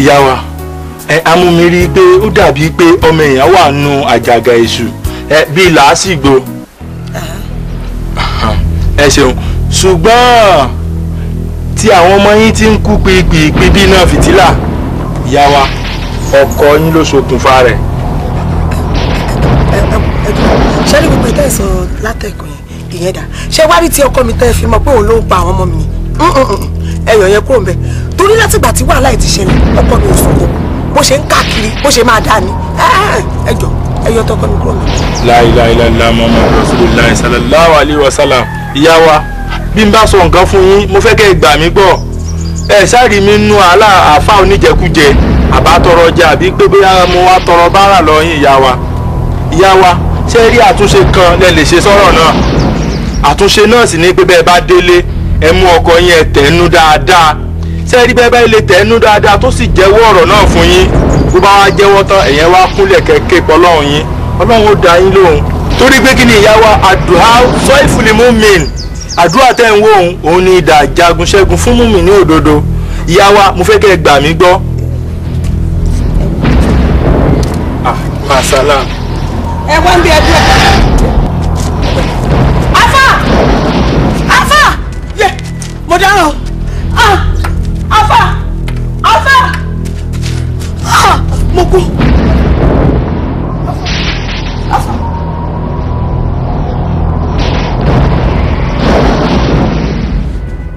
Ìyá wa, ẹ amúmi rí i pé ó dàbí pé ọmọ èèyàn wà nù àjàgà èṣù ẹ bíi làásìgbò. Ẹ ṣeun, ṣùgbọ́n tí àwọn ọmọ yín ti ń kú pípípí bí iná fìtílà, ìyá wa, ọkọ yín ló ṣokùnfà rẹ̀. Ṣé ní gbogbo ìtẹ́ ìsọ látẹ̀kọ̀ yẹn ìyẹn dà? Ṣé wá rí tí ọkọ mi tẹ́ fi mọ̀ pé òun ló ń pa àwọn ọmọ mi? Ẹyọ yẹn kúrò ńbẹ̀, torí látìgbà tí wàhálà yìí ti ṣẹlẹ̀ ọkọ mi ò sọ̀kò, bó ṣe ń káàkiri bó ṣe máa dá ni. Ẹ jọ ẹyọ tọkọ mi kúrò ńbẹ̀. La ilaha illallah Muhammadu Rasulullah sallallahu alaihi wasallam. Ìyá wa, bí n bá sọ nǹkan fún yín, mo fẹ́ kẹ́ ẹ gbà mí gbọ́. Ẹ ṣáàrí mi nú àlá àfa oníjẹkújẹ àbá tọrọ jẹ àbí pé bóyá mo wá tọrọ bárà lọ yín. Ìyá wa, ìyá wa, ṣé rí àtúnṣe kan lẹ lè ṣe sọ́rọ̀ náà? Àtúnṣe náà sì ní pé bẹ́ẹ̀ bá délé, ẹ mú ọkọ yín, ẹ tẹ̀nu dáadáa. Ṣé rí bẹ́ẹ̀ bá lè tẹ̀nu dáadáa tó sì jẹ́wọ́ ọ̀rọ̀ náà fún yín, bó bá wá jẹ́wọ́ tán, ẹ̀yẹn wá kúnlẹ̀ kẹ́kẹ́ pọ̀ Ọlọ́run yín, Ọlọ́run ó dá yín lóhùn. Torí pé kí ni ìyá wa, àdúrà sọ ìfúnlimú min, àdúrà tẹ́ ń wò òun, òun ni idà jagun ṣẹ́gun fún mùmí ní òdodo. Ìyá wa, mo fẹ́ kẹ́ ẹ gbà mí gbọ́. Ah, masala. Ẹ wá ń bí ẹbí ẹ. Afa! Afa! Yẹ! Mo dáràn! Ah! Afa! Afa! Ah! Mo kú! Afa!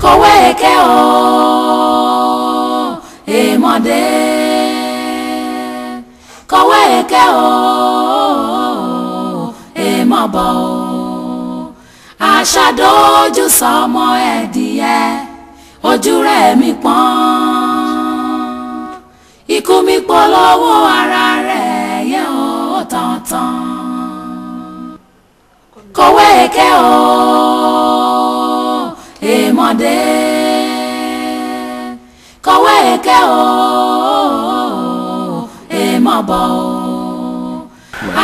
Kọ̀wé èké o, èmọ̀dé. Kọ̀wé èké o, èmọ̀bọ̀ o. Àṣàdójú sọmọ ẹ̀dìyẹ, ojú rẹ̀ mi pọ́n. Ikú mi polówó ara rẹ̀ yẹ ó tán-tán. Kọ̀wé èké o, èmọ̀dé. Kọ̀wé èké o, èmọ̀bọ̀ o.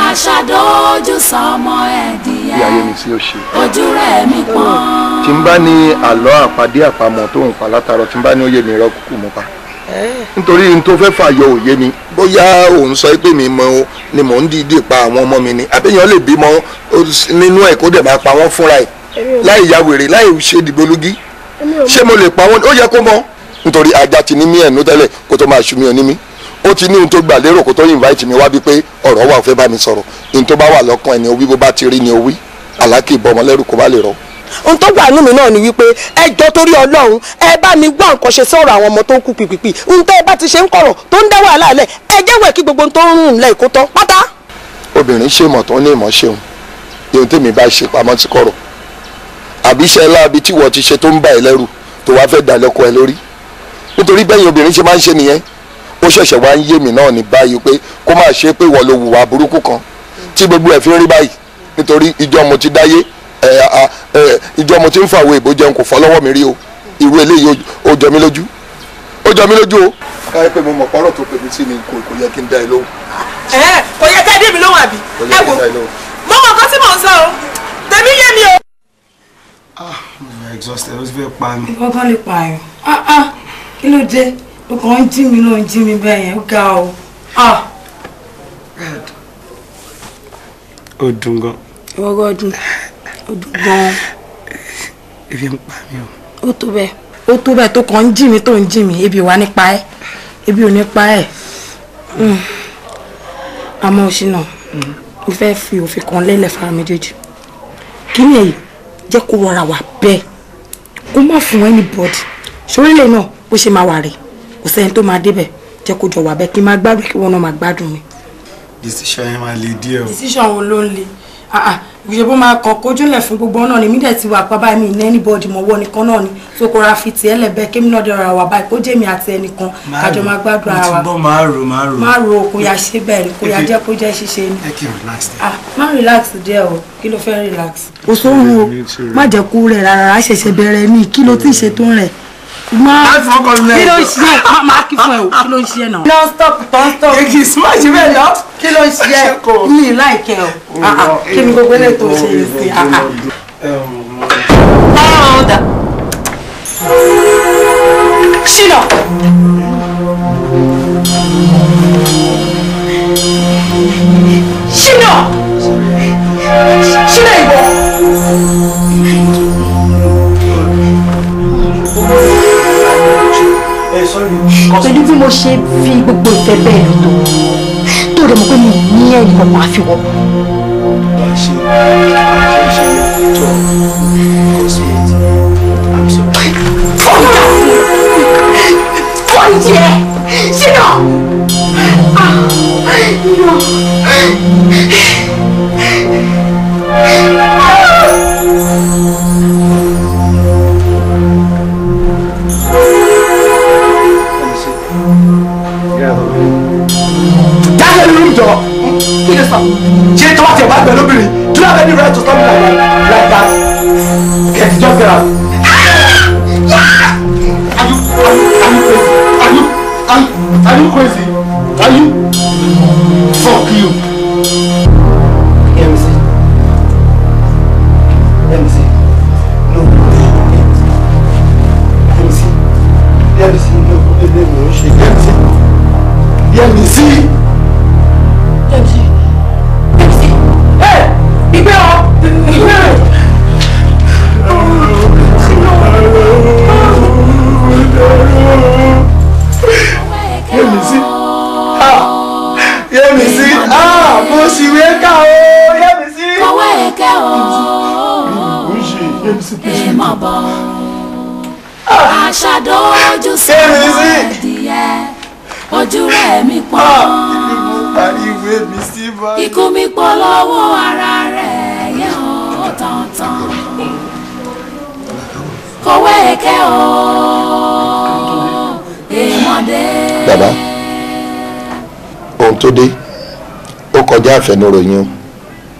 Àṣàdójú sọmọ ẹ̀dìyẹ, bí ayé mi sí ó ṣe. ojú rẹ̀ mi pọ́n. Tí n bá ní àlọ́ àpàdé àpamọ̀ tó ń pa látàrọ, tí n bá ní ó yé mi, irọ́ kúkú mo pa, nítorí n tó fẹ́ fàyọ òye mi. Bóyá òun sọ pé mi mọ ni mò ń dìídì pa àwọn ọmọ mi ni, àbẹ́yàn lè bímọ nínú ẹ̀ kó dẹ̀ máa pa wọ́n fúnra ẹ̀ láì ya wèrè, láì ṣe dìgbòlugi. Ṣé mo lè pa wọ́n? Ó yẹ kó mọ̀, nítorí ajá ti ní mí ẹ̀nú tẹ́lẹ̀ kó tó máa ṣu mí oní mí. Ó ti ní ohun tó gbà lérò kó tó invite mi wá bí pé ọ̀rọ̀ wà, ó fẹ́ bá mi sọ̀rọ̀. Ohun tó bá wà lọ́kàn ẹni ó wí, bó bá ti rí ni ó wí. Àlákì ìbọn lẹ́rù kó bá lè rọ. Ohun tó wà nínú mi náà ni wípé ẹ jọ, torí Ọlọ́run, ẹ bá mi wá nǹkan ṣe sọ̀rọ̀ àwọn ọmọ tó ń kú pìpìpì. Ohun tó ẹ bá ti ṣe ń kọ̀rọ̀ tó ń dá wàhálà lẹ̀, ẹ jẹ́wọ́ ẹ̀ kí gbogbo ohun tó ń rùn lẹ̀ kó tán pátá. Obìnrin ṣe mọ̀ tó ní ìmọ̀ ṣeun. Ohun tèmi bá ṣe pamọ́ sí kọ̀rọ̀, àbí iṣẹ́ láabi tí wọ́n ti ṣe tó ń bà ẹ́ lẹ́rù tó wá fẹ́ dà lọ́kọ ẹ lórí, nítorí bẹ́yìn obìnrin ṣe máa ń ṣe nìyẹn. Ó ṣẹ̀ṣẹ̀ wá ń yé mi náà ní báyìí pé kó má ṣe pé ìwọ ló hùwà burúkú kan tí gbogbo ẹ̀ fi ń rí báyìí, nítorí ìjọ mo ti dáyé ẹ ẹ, ìjọ mo ti ń fàwọ ìbò jẹun, kò fọ́ lọ́wọ́ mi rí o. Irú eléyìí ó jọ mí lójú, ó jọ mí lójú o. Káyọ̀ pé mo mọ̀ pọ́rọ̀ tó pè mí sí ni, kò yẹ kí n dá ẹ lóhùn. Ẹ kò yẹ ká dé mi lóhùn, àbí? Kò yẹ Ẹ kí wò, n dá ẹ lóhùn. mo mọ nǹkan tí mò ń sọ o, tèmi yé mi o. Ah, mo wà exhausted, ó ti fẹ́ pa mí. Ìwọ gan lè pààyàn. Ah ah, kí ló dé? O kàn ń jí mi náà, ń jí mi bẹ́ẹ̀ yẹn, ó ga o. Ah! Ó dùn gan. Ìwọ gan dùn, ó dùn gan. Ebi ń pa mí o. Ó tó bẹ́ẹ̀, ó tó bẹ́ẹ̀ tó kàn ń jí mi, tó ń jí mi. Ebi wà nípa ẹ́, ebi ò nípa ẹ̀. Àmọ́ Ṣínà, mo fẹ́ fi òfin kan lélẹ̀ fara méjèèjì. Kí ni èyí? Jẹ́ kó rọra wà bẹ́ẹ̀, kó má fún anybody sórílẹ̀ náà. Bó ṣe máa wà rè, kò sẹ́ni tó máa débẹ̀. Jẹ́ kó jọ wà bẹ́ẹ̀, kí n máa gbádùn, kí wọ́n náà máa gbádùn mi. Decision yẹn máa le díẹ̀ o. Decision wo ló ń le? Ah ah, ìṣe bó máa kàn kójúlẹ̀ fún gbogbo náà ni. Mí dẹ̀ ti wà pa báyìí, mi ní anybody mọ̀wọ́ nìkan náà ni. So kó ra fi tiẹ̀ lẹ̀ bẹ́ẹ̀, kémi náà dẹ̀ ra wà báyìí, kó jẹ́ mi àti ẹnìkan, kájọ máa gbádùn ara wa. Mo ti gbọ́, máa rò, máa rò. Má ro, kó ya ṣe bẹ́ẹ̀ ni, kó ya jẹ́ kó jẹ́ ṣíṣe ni. Ẹ kí n relax díẹ̀. Ah, má relax díẹ̀ o. Kí ló fẹ́ relax? Kò sóhun o, má jẹ́ kó rẹ̀ rárá, a ṣẹ̀ṣẹ̀ bẹ̀rẹ̀ ní. Kí ló tí ì ṣe tó ń rẹ̀? Má kí ló ń ṣe ẹ? Má kí fún ẹ o. Kí ló ń ṣe ẹ náà? Non stop, non stop. Kì í smash bẹ́ẹ̀ lọ. Kí ló ń ṣe ẹ? Mi láìkẹ́ o. Ah ah, kí ni gbogbo eléyìí tó ń ṣe yìí sí? Ah ah. Ọ̀dà. Ṣínà. Pẹ̀lú bí mo ṣe fi gbogbo ìfẹ́ bẹ́ẹ̀ lò tó, tó rẹ̀ mọ̀ pé mi ní ẹnì kankan àfiwọ́. Fọ́ ìjì ẹ̀! Ṣínà! No. Jáde ní room jọ. Kí ló sọ? Ṣé tó bá tiẹ̀ bá gbẹ lóbìnrin? Do you have any right to stop me like that? Get just get out. Are you crazy? Are you crazy? Are you? Fuck you. MC. MC. No. MC. MC. No. MC. MC. MC. MC. Hey! Ìgbé ọ! Ìgbé rẹ̀! Yẹ́misí. Ah! Yẹ́misí. Ah! Mo sì wé ká o! Yẹ́misí. Kọ̀wé èké o. Èèmọ̀ bọ̀. Àṣàdójú sọ́mọ́ ẹ̀dìyẹ. Ojú rẹ̀ mi pọ́n. Ikú mi pọ̀ lọ́wọ́ ara rẹ̀ yẹn ó tán-tán. Kọ̀wé èké o. Èèmọ̀dé. Bàbá, ohun tó dé ó kọjá àfẹnuròyìn o,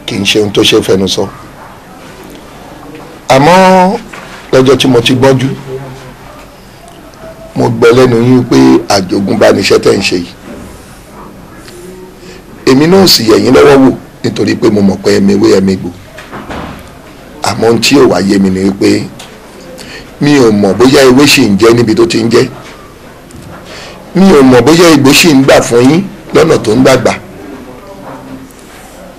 kì í ṣe ohun tó ṣe fẹnu sọ. Àmọ́ lọ́jọ́ tí mo ti gbọ́njú, mo gbọ́ lẹ́nu yín pé àjogúnbá níṣẹ́ tẹ̀ ń ṣe yìí. Èmi náà sì yẹ̀ yín lọ́wọ́ wò nítorí pé mo mọ̀ pé ẹ̀mí ewé ẹ̀mí gbò. Àmọ́ ohun tí ò wá yé mi ni pé mi ò mọ̀ bóyá ewé ṣì ń jẹ́ níbi tó ti ń jẹ́. Mi ò mọ̀ bóyá igbó ṣì ń gbà fún yín lọ́nà tó ń gbàgbà.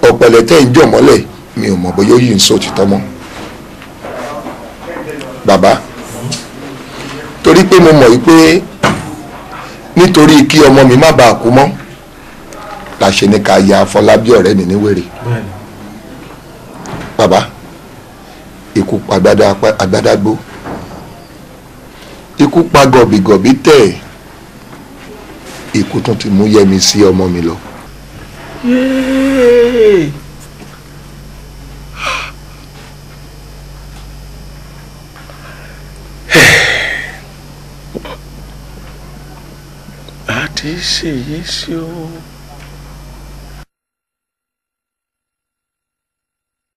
Ọ̀pẹ̀lẹ̀ tẹ́ ń jọ̀ mọ́lẹ̀, mi ò mọ̀ bóyá ó yìí ń sọ òtítọ́ mọ́. Bàbá, torí pé mo mọ̀ wípé nítorí kí ọmọ mi má bàa kú mọ́ la ṣe ní ká ya Afọlábí ọ̀rẹ́ mi ní wèrè. Bàbá, ikú pa àgbàdàgbò, ikú pa gọ̀bìgọ̀bì tẹ̀, ikú tún ti mú Yẹ́misí ọmọ mi lọ. Àti ṣèyí sí o.